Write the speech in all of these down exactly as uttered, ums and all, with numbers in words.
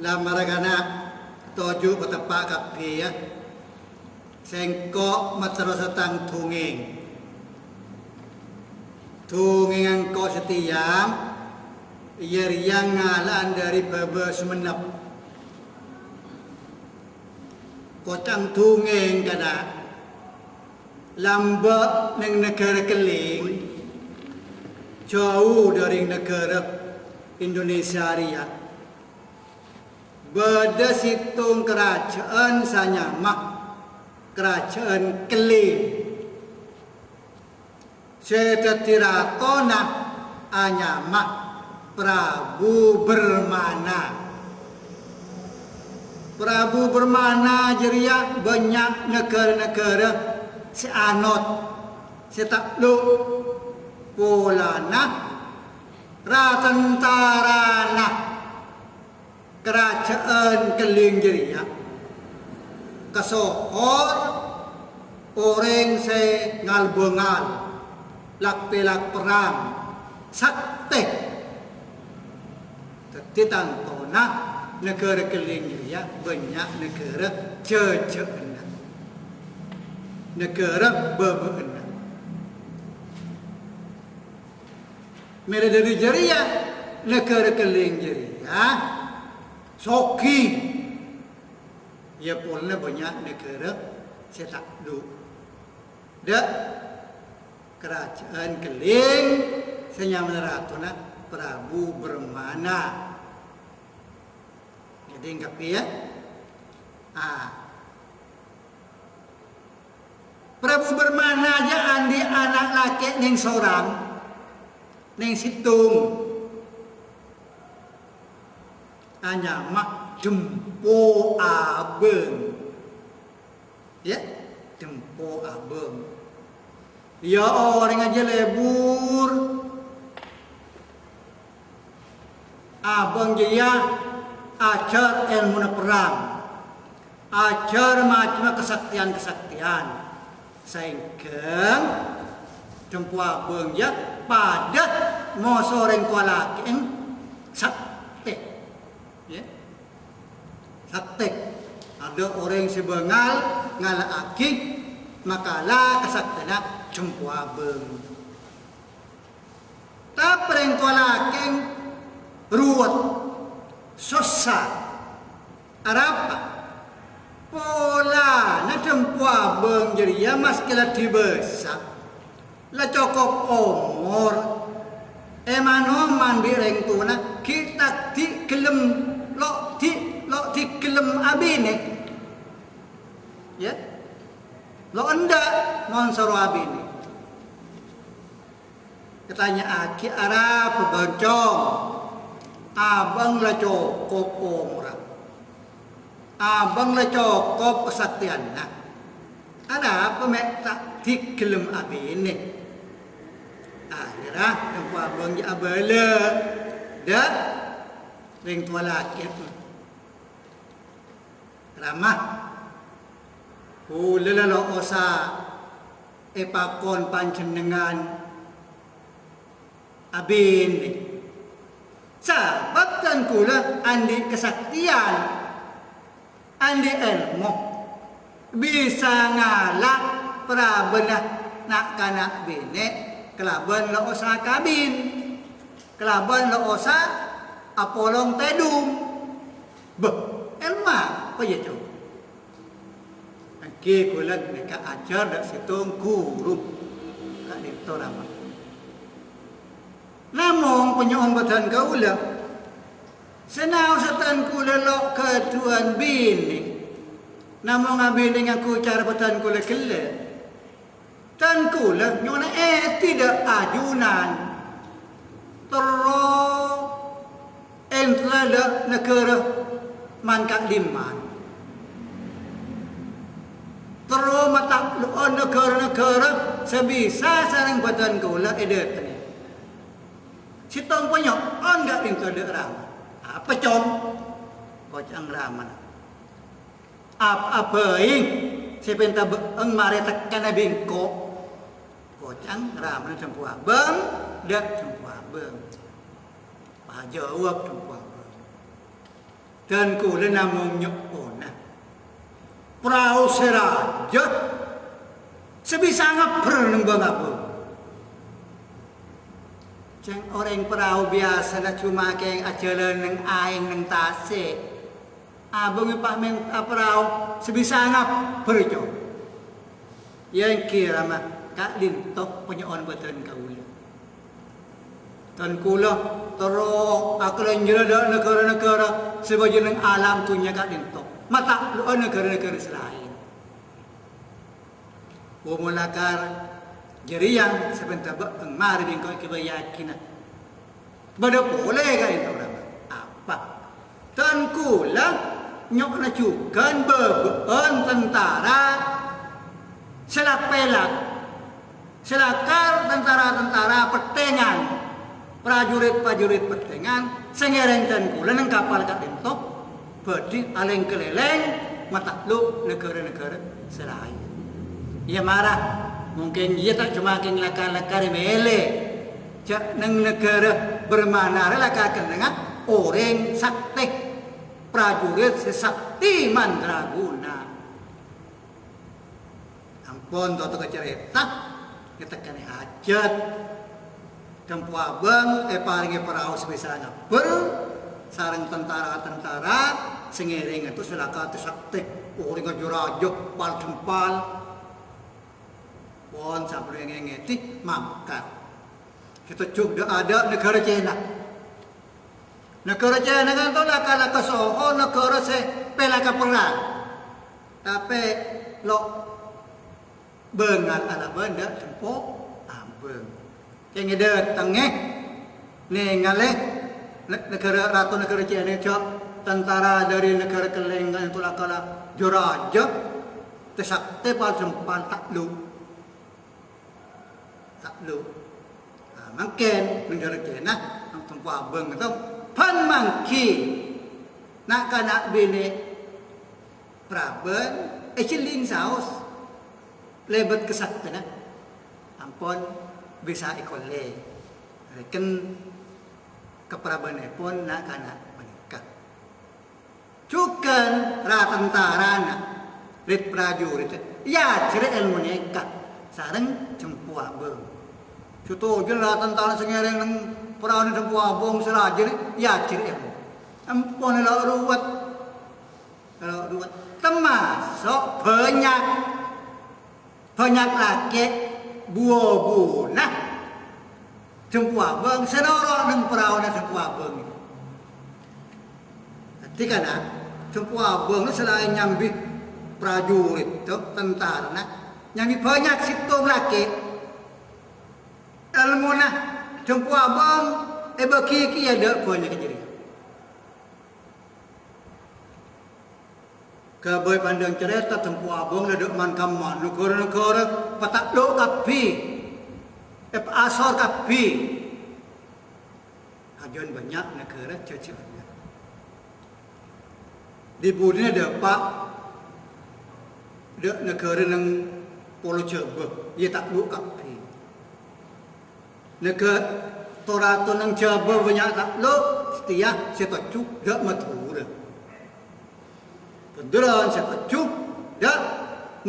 Lamara kana' toju' pateppa' kabbhi, ya. Sèngko' materrosa tang dhungèng. Dhungèngnga engko' satèya, iyâ rèya ngala'an dhâri bâbâ Songennep. Koca'na dhungèng kana' lambâ' neng naghârâ Kellèng, jhâu dhâri naghârâ Indonesia rèya. Bâdâ sèttong karajâân sè anyama Karajâân Kellèng. Sè dhâddhi ratona anyama Prabu Brahmana. Prabu Brahmana jârèya bânnya' naghârâ-naghârâ sè anot, sè takluk, polana ra-tantarana Karajâân Kellèng jârèya kasohor orèng sè ngal-bângal, lak-pèlak perrang, saktè. Dhâddhi tantona naghârâ Kellèng jârèya bânnya' naghârâ jhâjhâ'ânna, naghârâ bâbâ'ânna. Mèla dhâri jârèya, naghârâ Kellèng jârèya soghi. Iyâ polana bânnya' naghârâ sè takluk. Dâ' Karajâân Kellèng sè nyamana ratona Prabu Brahmana. Jadi, kabbhi, ya. Ah. Prabu Brahmana jâ' andi' ana' lakè' neng sorang, neng sèttong. Anyama Dempo Abâng. Ya, Dempo Abâng. Iyâ, orèng ajâ lebur. Abâng jârèya ajhâr èlmona perrang, ajhâr macemma kasaktèyan-kasaktèyan, saèngghâ Dempo Abâng jâ padâ moso rèng towa lakè'na saktè. Ya. Saktè. Adâ' orèng sè bângal ngala'aghi makala kasaktèna Dempo Abâng. Tapè rèng towa lakè'na ruwet, sossa. Arapa? Polana Dempo Abâng jârèya maskè la dibâsa, la cokop omor, èman-oman bi' rèng towana, ghi' ta' ghi' ghellem lo' ghi', lo' ghi' ghellem abinè. Ya. Lo' endâ' mon soro abinè. Ètanya'aghi arapa bân, Cong? Abâng la cokop omorra. Abâng la cokop kasaktèyanna. Arapa mè' ta' ghi' ghellem abinè? Akhèrra Dempo Abâng jâ' abâlâ dâ' rèng towa lakè'na. Rama, kaulâ la lo' osa èpakon panjhennengngan abinè. Sabâb dân kaulâ andi' kasaktèyan, andi' èlmo, bisa ngala' parabânna na'-kana' binè' kalabân lo' osa kabin, kalabân lo' osa apolong tèdung. Bâh, èlmo apa, yâ, Cong? Èngghi kaulâ ghânèka ajhâr dâ' sèttong ghuru ka'dinto, Rama. Namong panyo'on bâdân kaulâ, sè naosa dân kaulâ lo' ghâdhuwân binè, namong abinè ngangghuy cara bâdân kaulâ ghellâ'. Dân kaulâ nyo'ona èdhi dâ' ajunan, terro èntara dâ' naghârâ man-ka'dimman. Terro mataklo'an naghârâ-naghârâ sè bisa sareng bâdân kaulâ èdâtengngè. Sèttong panyo'on ka'dinto dâ' Rama. "Apa, Cong?" koca'na Ramana. "Apa'a bhâi sè èpènta bâ'na marè tekka bi' engko'?" koca'na Ramana Dempo Abâng dâ' Dempo Abâng. Pajâwâb Dempo Abâng, Dân kaulâ namong nyo'ona parao sè rajâ sè bisa ngabbher neng bâng-abâng. Cèng orèng parao biyasana coma kèng ajhâlân neng aèng neng tasè'. Abâng èpamènta parao sè bisa ngabbher, Cong. Iyâ èngghi, Rama, ka'dinto panyo'on bâdân kaulâ. Dân kaulâ terro akalènjhârâ dâ' naghârâ-naghârâ sè bâjâ neng alam dhunnya ka'dinto, mata'allu'â naghârâ-naghârâ sè laèn. Bhumolakar jârèya sè pènta bâ'eng marè bi' engko' èghâbâyyâghinah. Bâdâ polè ka'dinto, Rama. Apa? Dân kaulâ nyo'ona jhughân bâbâ'ân tantara sè lak-pèlak, sè lakar tantara-tantara pettèngan, prajurit-prajurit pettèngan sè ngèrèng dân kaulâ neng kapal ka'dinto, bhâdhi alèng-kalèlèng mata'allu' naghârâ-naghârâ sè laèn. Iyâ mara, mungkin iyâ ta' coma kèng lakar-lakar èmèlè jâ' neng naghârâ Bârmana rè lakar kennengnga orèng saktè, prajurit sè saktè mandraguna. Ampon totto' ka carèta, ngètekkanè hajhât. Tempo Abâng èparèngè parao sè bisa ngabbher sareng tantara-tantara sè ngèrèng èto sè lakar saktè, orèng ajâ-rajâ, pal-dhempal. Pon sampè' ngèngèdhi mangkat. Sè toju' dâ'-adâ' naghârâ Cèna. Naghârâ Cèna kan to la-, la kasoho naghârâ sè pèlakka perrang. Tapè lo' bângal alabân dâ' Tempo Abâng. Kèng èdâtengngè, nèngalè ne-, naghârâ, rato naghârâ Cèna jâ' tantara dâri naghârâ Kellèng kan to la-, la jâ-rajâ, tè-saktè pal-dhempal ta'allu'. Ta'allu'. Nah, mangkèn, neng dârâ Cèna, neng Tempo Abâng to, pan mangghi na'-kana' binè' Prabân èjhelling saos lèbât kasaktèna, ampon bisa èkollè. Rèken kaprabânèpon na'-kana' panèka. Jhughân ra-tantarana, rit-prajuritta, èajhâri èlmo nèka sareng Tempo Abâng. Sè tojjhuna ra-tantara sè ngèrèng neng paraona Tempo Abâng sè rajâ rè èajhâri èlmo. Ampon èlo' ruwet. Èlo' ruwet. Tamaso' bânnya'. Bânnya' lakè' bu-obuna Tempo Abâng sè noro' neng paraona Tempo Abâng. Dhâddhi kana, Tempo Abâng sè laèn nyambi prajurit, to, tantarana, nyambi bânnya' sèttong lakè'. Èlmona Tempo Abâng èbâghi kèya dâ' bânnya' jârèya. Ghâbây pandâng carèta Tempo Abâng la dâ' man-kamman, naghârâ-naghârâ pata'lo' kabbhi, èpaasor kabbhi. Ajân bânnya' naghârâ jhâjhâna. Di-budina dâpa' dâ' naghârâ neng Polo Jhâbâ, iyâ ta'lo' kabbhi. Naghâ-, to-rato neng Jhâbâ bânnya' ta'lo', satèya sè toju' dâ' Madhurâ. Bhendherrân sè toju' dâ'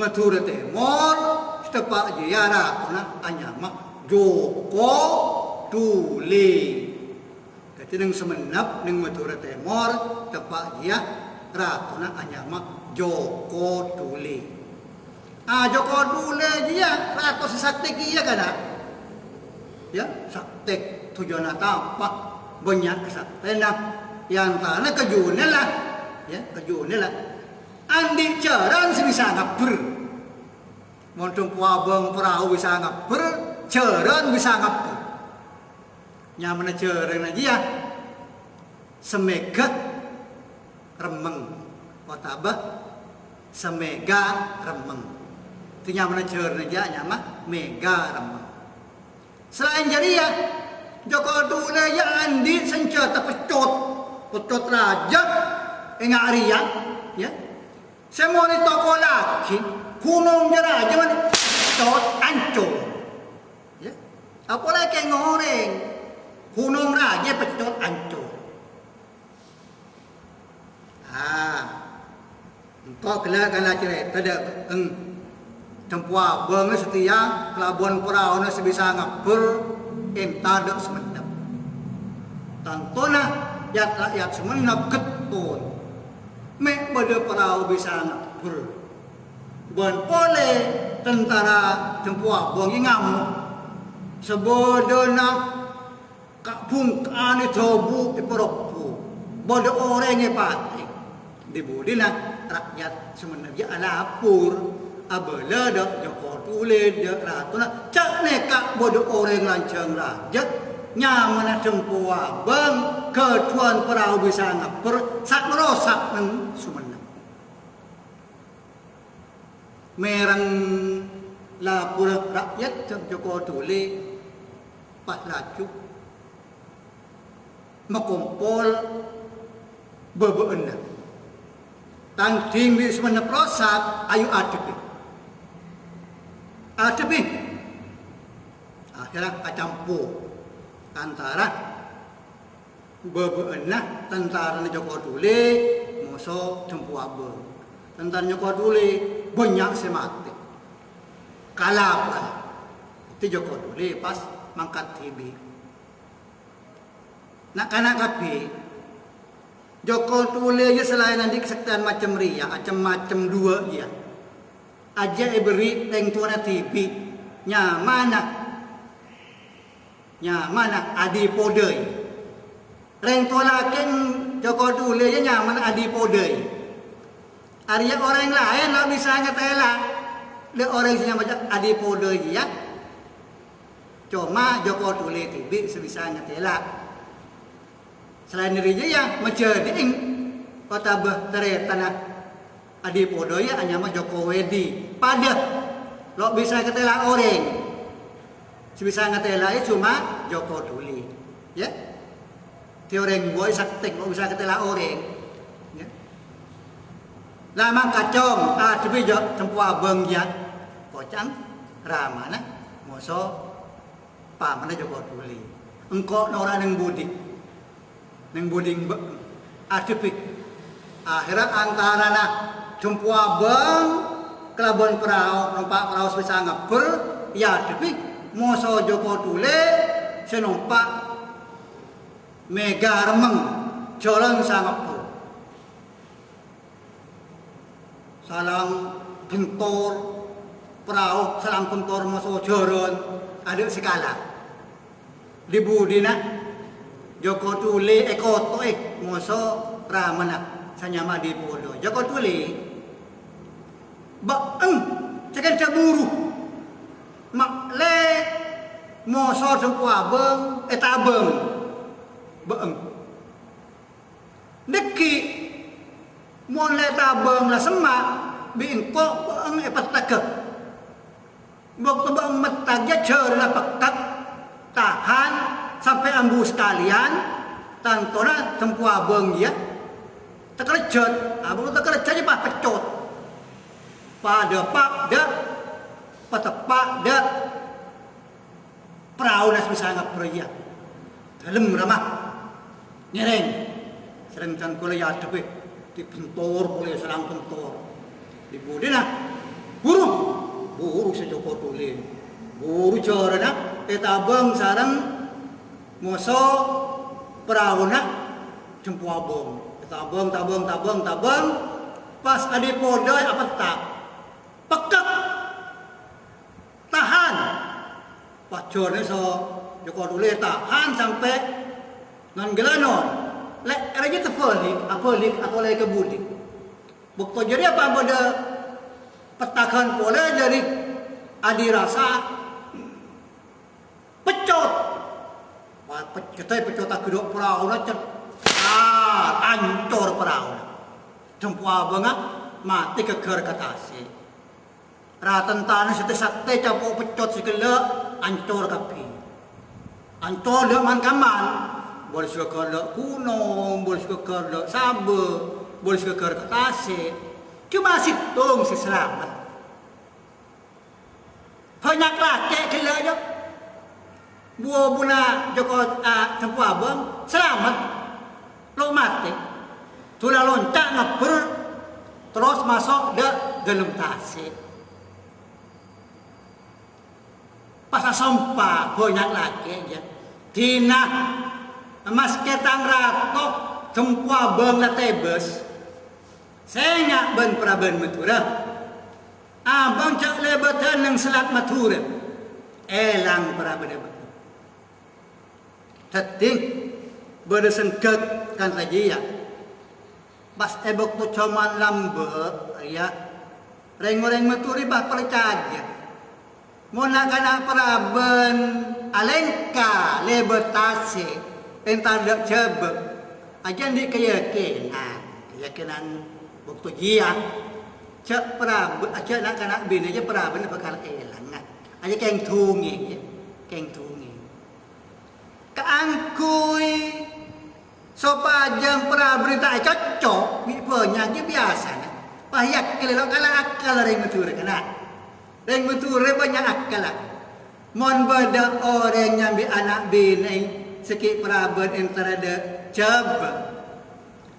Madhurâ Tèmor, sè teppa' jârèya ratona anyama Joko Duli. Dhâddhi neng Songennep, neng Madhurâ Tèmor, teppa' jârèya ratona anyama Joko Duli. Ah, Joko Duli jârèya rato sè saktè kèya, kana? Iyâ, saktè. Tojjhuna tapa? Bânnya' kasaktèna. È antarana kajhuna la, iyâ, kajhuna la, andi' jhârân sè bisa ngabbher. Mon Tempo Abâng parao bisa ngabbher, jhârân bisa ngabbher. Nyamana jhârânna jârèya Samèga Remmeng, otabâ Samèga Remmeng. Dhâddhi nyamana jhârânna jârèya nyama Mèga Remmeng. Salaèn jârèya, Joko Duli jârèya andi' sanjhâta peccot, peccot rajâ, enga' rèya, iyâ. Sè mon ètokolaghi, ghunong jârèya jâman peccot ancor. Iyâ. Apolè kèng orèng, ghunong rajâ peccot ancor. Ko' ghellâ' kan la carèta dâ' bâ'eng. Tempo abângnga satèya kalabân paraona sè bisa ngabbher entar dâ' Songennep. Tantona yat-, ra'yat Songennep ghetton. Mè' bâdâ parao bisa ngabbher. Bân polè tentara Tempo Abâng ngamok. Sabâdâna Ka'-bungka'an èdhâbu èparobbhu, bâdâ orèng èpatè. Dhi-budhina ra'yat Songennep jâ' alapor, abâlâ dâ' Joko Tole, dâ' ratona, ca'na ka' bâdâ orèng lanjhâng rajâ, nyamana Dempo Abâng, ghâdhuwân parao bisa ngabbher, sa'-, rosak neng Songennep. Mèreng laporra ra'yat, Joko Tole pas laju makompol bâbâ'ânna. Tandhing bi' Songennep rosak, ayo adhebbhi. Adhebbhi. Akhèrra acampo antara Bâbâ'ânna tantarana Joko Tole, moso Dempo Abâng. Tantara Joko Tole bânnya' sè matè. Kala pon. Dhâddhi Joko Tole pas mangkat dhibi'. Na'-kana' kabbhi, Joko Tole jâ salaèn andi' kasaktèyan macem rèya, acem-macem duwâ' jâ. Ajâ èberri' rèng towana dhibi', nyamana Nyamana Adi Podai. Rèng towa lakèna Joko Tole jâ nyamana Adi Podai. Arèya orèng laèn la bisa ngatèla' dâ' orèng sè nyama Adi Podai jâ. Coma Joko Tole dhibi' sè bisa ngatèla'. Salaèn dhâri jârèya, majâdhi'eng otabâ tarètanna Adi Podai anyama Joko Wedi. Padâ lo' bisa ngatèla' orèng. Sè bisa ngatèla'è coma Joko Tole. Yâ. Dhâddhi orèng buwâi saktèng lo' bisa ngatèla' orèng. Yâ. La mangkacong, adhibi jâ Dempo Abâng jâ. Koca'na ramana moso Pamana Joko Tole. Engko' nora neng budi? Neng budi bâ-, adhibi. Akhèrra antarana Dempo Abâng kalabân parao, nompa' parao sè bisa ngabbher, yâ adhibi. Moso Joko Tole sè nompa' mèghâ remmeng, jhâlân sè ngabbher. Salang bentor, parao salang bentor moso jhâlân, adâ' sè kala. Dhâddhi budina Joko Tole èkoto'è moso ramana sè nyama Adi Podai. Joko Tole, bâ'eng sè kènca buru. Ma'lè moso Dempo Abâng ètabâng. Bâ'eng. Dhâggi', mon la ètabâng la semma', bi' engko' bâ'eng èpettagghâ. Bâkto bâ'eng mettagghâ jhârâna pekka', tahan, sampè' ambu sakalèyan, tantona Dempo Abâng jâ takalejjhât. A, bâkto takalejjhât jâ pas peccot. Padâpa' dâ', pateppa' dâ'. Paraona sè bisa ngabbher rèya. Dâlem rama. Ngèrèng. Sareng can kaulâ èadhebbhi. Dhi bentor polè salang bentor. Dhi budina. Buru. Buru sè Joko Tole. Buru jhârâna ètabâng sareng moso paraona Dempo Abâng. Ètabâng, tabâng, tabâng, tabâng. Pas Adi Podai apetta'. Pekka'. Tahan! Pajhârâna so Joko Tole tahan sampè' non-ghâlânon. Lè' rajâ tabâli', abâli' atolè ka budi. Bâkto jârèya pas bâdâ pettaghân polè dâri Adi Rasa. Peccot! Pas peccot, peccot aghâdhâ' paraona, cet. Ah, ancor paraona. Dempo Abângnga matè ghâgghâr ka tasè'. Ra-tantarana sè tè-saktè capo' peccot sè ghellâ' ancor kabbhi. Ancor dâ' man-kamman. Bâdâ sè ghâgghâr dâ' ghunong, bâdâ sè ghâgghâr dâ' sabâ, bâdâ sè ghâgghâr ka tasè'. Coma sèttong sè salamet. Bânnya' lakè' ghellâ' jâ. Bu-, buna Joko, a, Dempo Abâng, salamet. Lo' matè. Dulâ lonca' ngabbher. terros maso' dâ' dâlem tasè'. Pas asompa bânnya' lakè', yâ. Dina, maskè tang rato, tempo abâng la tebâs. Sènga' bân parabân Madhurâ. Abâng jhâ' lèbâdhân neng sellat Madhurâ. Èlang parabânna bâ'na. Dhâddhi, bâdâ sengghâk kantha jiyâ. Pas è bâkto jhâman lambâ' rèya, rèng-orèng Madhurâ pas parcajâ. Mon na'-kana' parabân alèngka lèbât tasè' entar dâ' Jhâbâ, ajâ andi' kayakinan, kayakinan bâkto jiyâ, jhâ' parabân, ajâ na'-kana' binè' jâ parabân bhâkal èlang, ajâ kèng dhungèng, yâ, kèng dhungèng. Kaangghuy sopajâ parabân ta' ècocco' bi' bânnya' ghi' biyasana, pas yakin lo' kala akalla rèng Madhurâ kana'. Rèng Madhurâ bânnya' akkalla. Mon bâdâ orèng nyambi ana' binè' sè ghi' parabân entar dâ' Jhâbâ,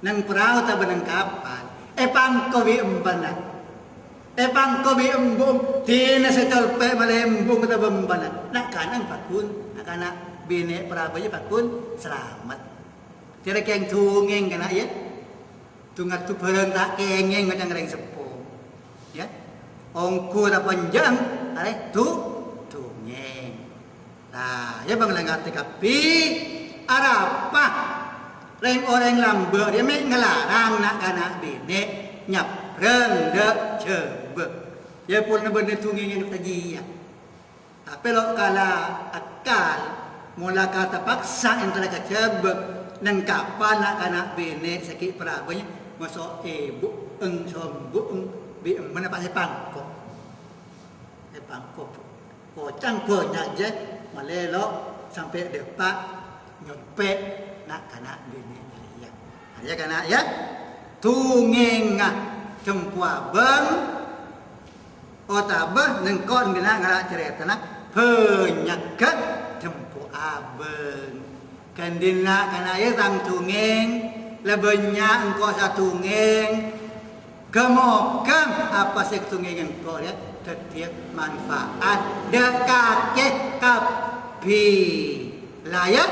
neng parao otabâ neng kapal, èpangko bi' embana. Èpangko bi' embung, dina sè colpè' malè embung otabâ embana. Na'-kana' paggun, na'-kana' binè' parabânna paggun salamet. Jârèya kèng dhungèng kana', yâ. Dhungadhu bhârâng ta' kèngèng, ngoca'na rèng seppo. Yâ. Ongghu ta' panjhâng, arè dhu-, dhungèng. Nah, yâ bâng la ngartè kabbhi, arapa rèng-orèng lambâ' rèya mè' ngalarang na'-kana' binè' nyabbrâng dâ' Jhâbâ. Yâ, polana bânnè dhungèngnga kantha jiyâ. Tapè lo' kala akal, mola ka tapaksa entar ka Jhâbâ, neng kapal na'-kana' binè' sè ghi' parabânna maso' èbu'eng sombu'eng bi' embana pas èpangko. Èpangko. Koca'na bânnya' jâ, malè lo' sampè' dâpa' nyompè' na'-kana' binè' rèya. Arèya kana', yâ. Dhungèngnga tempo abâng, otabâ nengko' andi' ngala' carètana bânnya'aghi tempo abâng. Kandina kana', yâ, tang dhungèng, la bânnya' engko' sadhungèng. Ghâ-moghâ apa sè èdhungèngè engko' rèya dhâddhiyâ manfaat dâ' kakè kabbhi. La, yâ?